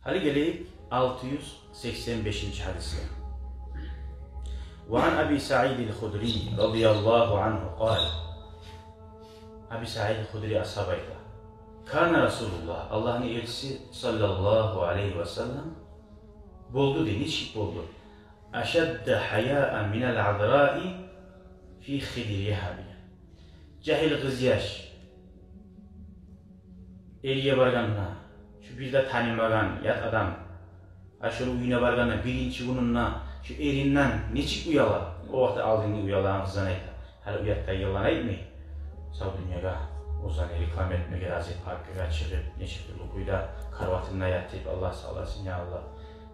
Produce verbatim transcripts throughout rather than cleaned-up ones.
Гьали гелейик алты юз сексен бешинчи гьадисге. Ва ан Аби Саид аль-Худри радияллагьу ангьу къала. Аби Саид аль-Худри асгьаб айта: «Кана Расулуллагь, Аллагьны элчиси саллаллагьу алайгьи ва саллам болду, – дей, – нечик болду? Ашадда гьаяан миналь азраи фи хидриягьа», – деген. Жагьил къызъяш эрге баргъанда, шу бир де танымагъан ят адам, а шону уьюне баргъанда, биринчи гюнюнде шу эринден нечик уяла? О вакъти алдынгъы уялагъан къыздан айта. Гьали уят дегенлер айтмай. Сав дюньягъа оьзлени реклама этмеге рази, паркгъа чыгъып, нече тюрлю кюйде караватында ятып, Аллагь сакъласын, я Аллагь.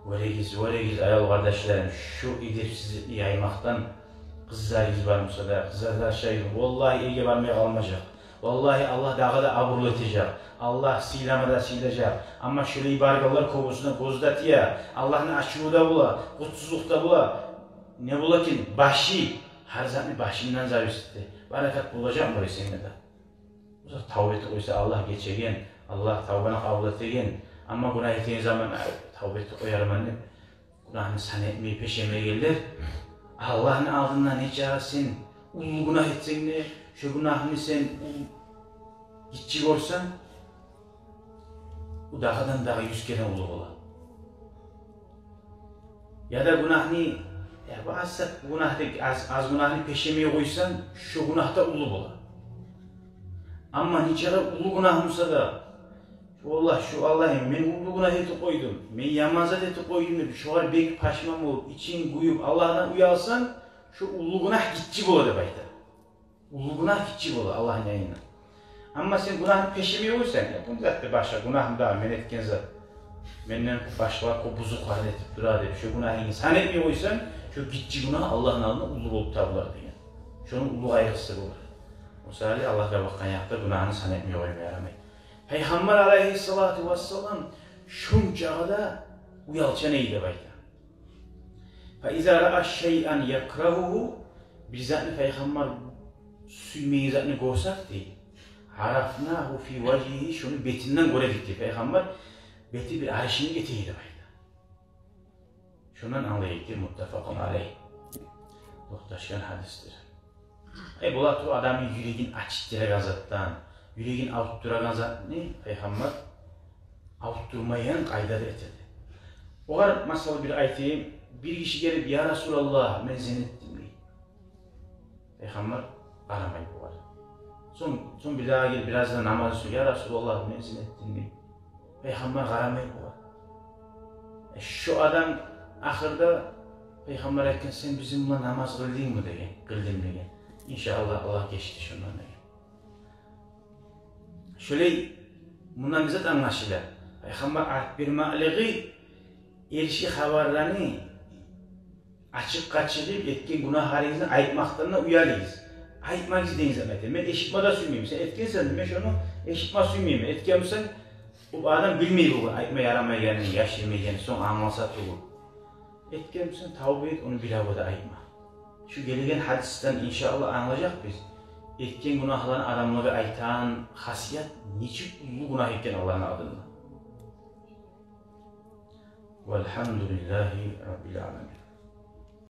Гёрегиз, гёрегиз, аял къардашларым, шу эдепсизликни яймакъдан къызларыгъыз бар буса да, къызлар да шай, валлагь, эрге бармай къалмажакъ. Валлагь, Аллагь дагъы да абурлу этежек. Аллагь сыйлама да сыйлажакъ. Амма шолай баргъанлар кёбюсюне гёз де тие, Аллагьны ачуву да бола, къутсузлукъ да бола. Не бола экен? Башы, гьар затны башындан зависит эте. Баракат болажакъмы десенг де. Оза тавба этип къойса, Аллагь гечеген, Аллагь тавбаны къабул этеген. Амма гюнагь этеген заман, «Ай, тавба этип къоярман», – деп, гюнагьны сан этмей пешемегенлер, Аллагьны алдында нечакъы сен уллу гюнагь этсенг де, шо гюнагьны сен ул-, гиччи гёрсенг, о дагъыдан дагъы юз керен уллу бола. Яда гюнагьны, я, бу аз зат гюнагь деп, аз, аз гюнагьны пешемей къойсанг, шо гюнагь да уллу бола. Амма нечакъы уллу гюнагь буса да, «Валлагь, шу Аллагьым, мен уллу гюнагь этип къойдум, мен яман зат этип къойдум», – деп, шогъар бек пашман болуп, ичин гююп, Аллагьдан уялсанг, шо уллу гюнагь гиччи бола деп айта. Уллу гюнагь гиччи бола Аллагьны янында. Амма сен гюнагьны пешемей къойсанг, «Я, бу зат да башгъа, гюнагьмы дагъы мен этген зат? Менден башгъалар кёп бузукъларын этип тура», – деп, шо гюнагьынгны сан этмей къойсанг, шо гиччи гюнагь Аллагьны алдында уллу болуп табулар деген. Шону уллу къайгъысы болар. О саялы Аллагьгъа бакъгъан якъда гюнагьны сан этмей къойма ярамай. Пайхаммар алайгьиссалату вассалам шончакъы да уялчан эди деп айта. Фа иза раа шайъан якрагьугьу, бир затны пайхаммар сюймейген затны гёрсек, дей, арафнагьу фи важгьигьи, шону бетинден гёре эдик, дей. Пайхаммар бети бир аришинге гете эди деп айта. Шондан англайыкъ, дей, муттафакъун алайгь. Токъташгъан гьадисдир. Ай, бола тура адамны юрегин ачытдырагъан затдан, юрегин авуртдурагъан затны пайхаммар авуртдурмайгъан къайдада эте эди. Огъар масала бир айтайым, бир гиши гелип: «Я Расулаллагь, мен зина этдим», – дей. Пайхаммар къарамай бугъар. Сонг, сонг бир дагъы гелип, бираз да намаз уьстюн: «Я Расулаллагь, мен зина этдим», – дей. Пайхаммар къарамай бугъар. Э, шо адам ахырда пайхаммар айтгъан: «Сен бизин булан намаз къылдынгмы?» – деген. «Къылдым», – деген. «Иншааллагь, Аллагь гечди шондан», – деген. Шолай, мундан не зат англашыла? Пайхаммар айтып бермеклиги, эрши хабарланы ачыкъгъа чыгъып, этген гюнагьларыгъызны айтмакъдан да уялыгъыз. Айтмагъыз деген затны айта. Мен эшитме де сюймеймен. Сен этгенсен, мен шону эшитме сюймеймен. Этген бусанг, о адам билмей болгъан айтма ярамайгъанны, яшырмайгъанны, сонг англаса тюгюл. Этген бусанг, тавба эт, ону биревге де айтма. Шу гелеген гьадисден, иншааллагь, англажакъбыз этген гюнагьланы адамлагъа айтагъан хасият нечик уллу гюнагь экен Аллагьны алдында. Валгьамдулиллагьи раббил аламин.